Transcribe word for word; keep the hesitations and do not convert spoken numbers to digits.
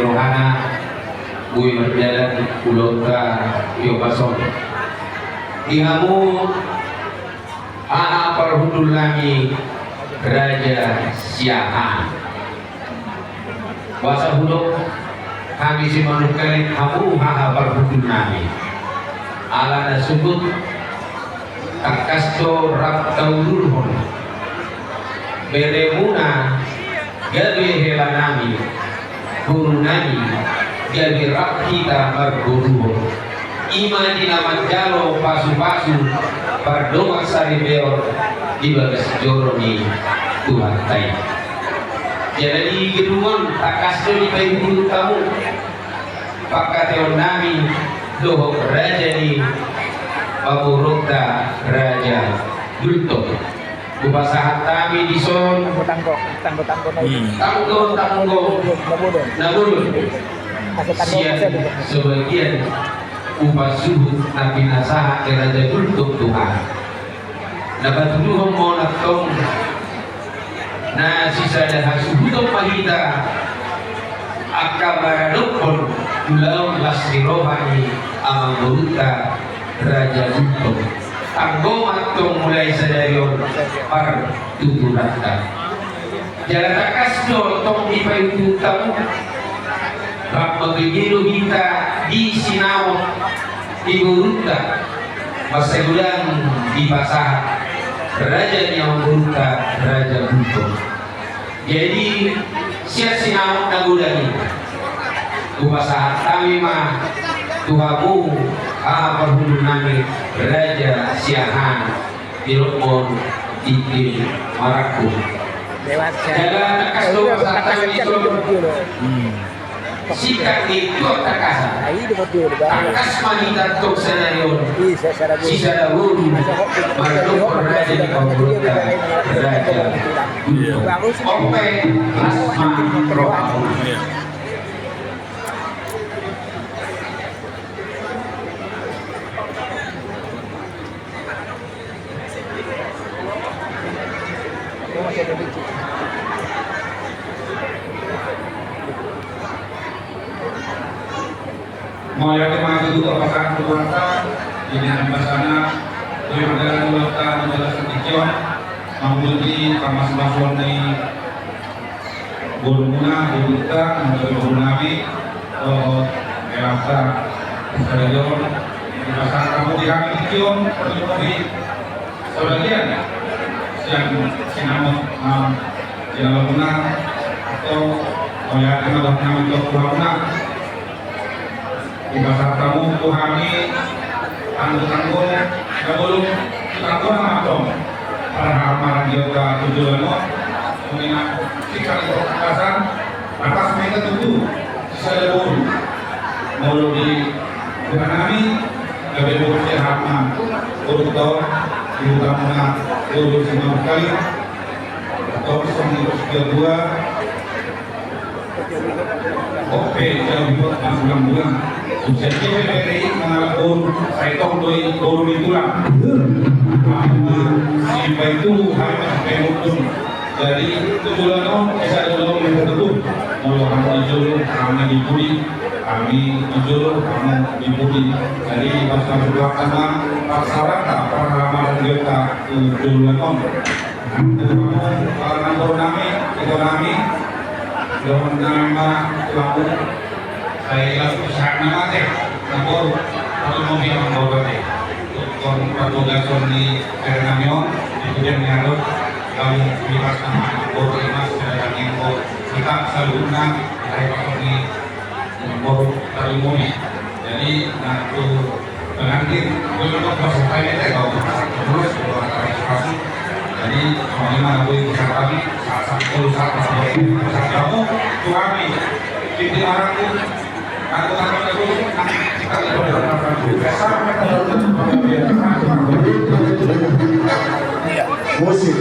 Rohana, boi mardalan ulaonta di ombas on. Di hamu haha parhundul nami Raja Siahaan. Boasa hudok hami simanungkalit hamu haha parhundul nami? Alana sungkun tangkas do rap taulurhon beremuna gabe hela nami, boru nami, gabe rap hita marboruhon. I ma di na manjalo pasupasu pardongan saripeon di bagas joro ni Tuhanta i. Jala di gedung on tangkas do dipaihut-ihut hamu pangkataion nami dohot raja ni pamoruonta Raja Gultom. Hupasahat hami dison tanggo-tanggo, tanggo-tanggo na bolon, na bolon. Sian sebagian upa suhut na pinasahat ni Raja Gultom tu hami. Na patuduhon ma on antong na sisada hasuhuton ma hita angka maradophon ulaon las ni roha ni amangborunta Raja Gultom. Tanggo ma antong mulai sadari on partuturanta. Jala tangkas do tong dipaihut-ihut hamu. Rap mambege do hita di sinamot ni borunta, mansai godang dipasahat raja ni amangborunta Raja Gultom. Jadi sian sinamot na godang i, hupasahat hami ma tu hamu haha parhundul nami Raja Siahaan. Dilok mon tingki marangkup. Jala tangkas do pasahat hami tu singkat ni tuak tangkasan. Tangkas ma hita tong sadari on sisada boru maradophon raja ni pamoruonta Raja Gultom. Ope, las ma rohamu. Mauliate ma tutu, pasahat tu Tuhanta, di na pasahatna, boi mardalan ulaonta di bagasan tingki on, mangulahon pamasumasuon ni borumuna, borunta, na gabe boru nami, dohot helanta sadari on, dipasahat hamu di hami tingki on, di sebagian sian sinamot, ah, sinamotmuna, atau mauliate ma dohonon nami tu hamuna. Dipasahat hamu tu hami tanggo-tanggo na bolon, tanggo na mantong. Parhamarangionta tu joloan on, songon i na singkat ni tuak tangkasan, tangkas ma hita tutu sisada boru. Molo di hita nami gabe boru sehat ma, boru tong, di hutamuna boru Simanungkalit. Tong songon i tu si dua. Ope, jauh buat bulan-bulan. Usia dia beberi mangalap boru, sai tong do i boru ni tulang. Mama, si Baitu, hai mas pemutun. Jadi, tu joloan on, bisa ada jolo minta tutu. Molo hamu di jolo, hamu di pudi. Hamu di jolo, hamu di pudi. Jadi, pas masuk waktu ma, pas sarata, parhamarangionta tu joloan on. Para nambor nami, iko nami, dohot nami ma tu hamu, sai laos tu sahat na mate, nambor, atau mau bilang nambor mate. Kon patugason ni bere nami on, di pudian ni adot, lalu di pas nama nambor lima, sedangkan nambor kita saluhutna, lahir ni Boru Tarlumobi. Jadi, na tu pengantin, gue tetap masuk tanya deh, kalau terus, kalau ada ekspresi. Jadi, semuanya mana gue bisa kami, saat-saat itu, saat-saat itu, saat kamu, tuh kami, pimpin arahku, aku takut aku, kita tidak dapat. Musik.